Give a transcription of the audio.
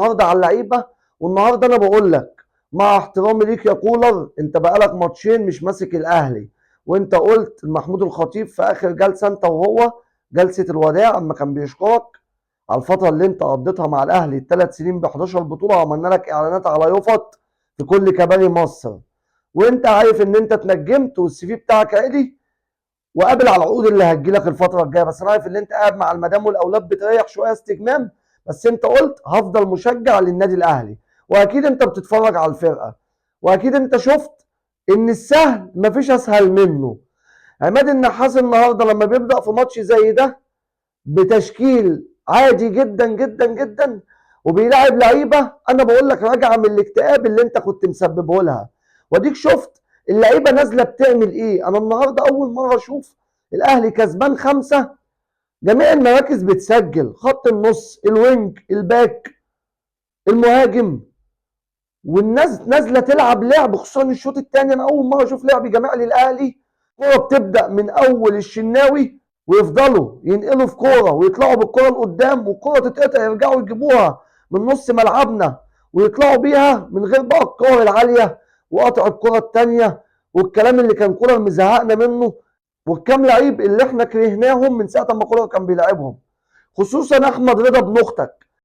النهارده على اللعيبة. والنهارده انا بقول لك مع احترامي ليك يا كولر، انت بقالك ماتشين مش ماسك الاهلي، وانت قلت لمحمود الخطيب في اخر جلسه انت وهو، جلسه الوداع، اما كان بيشكرك على الفترة اللي انت قضيتها مع الاهلي ال3 سنين ب 11 بطوله، وعملنا لك اعلانات على يفط في كل كباري مصر، وانت عارف ان انت اتنجمت وال CV بتاعك عالي وقابل على العقود اللي هتجيلك الفترة الجاية. بس انا عارف ان انت قاعد مع المدام والاولاد بتريح شوية استجمام، بس انت قلت هفضل مشجع للنادي الاهلي، واكيد انت بتتفرج على الفرقة، واكيد انت شفت ان السهل مفيش اسهل منه. عماد النحاس النهارده لما بيبدا في ماتش زي ده بتشكيل عادي جدا جدا جدا وبيلاعب لعيبة، انا بقول لك راجعه من الاكتئاب اللي انت كنت مسببه لها، واديك شفت اللعيبة نازله بتعمل ايه. انا النهارده اول مرة اشوف الاهلي كسبان 5، جميع المراكز بتسجل، خط النص، ال wing، ال back، المهاجم، والناس نازله تلعب لعب، خصوصا الشوط الثاني. انا اول مرة اشوف لعب جماعي للاهلي، كورة بتبدا من اول الشناوي ويفضلوا ينقلوا في كورة ويطلعوا بالكورة لقدام، والكوره تتقطع يرجعوا يجيبوها من نص ملعبنا ويطلعوا بيها من غير بقى الكور العالية وقطع الكورة الثانية والكلام اللي كان كولر مزهقنا منه، والكام لعيب اللي احنا كرهناهم من ساعة ما كولر كان بيلعبهم، خصوصا احمد رضا ابن اختك.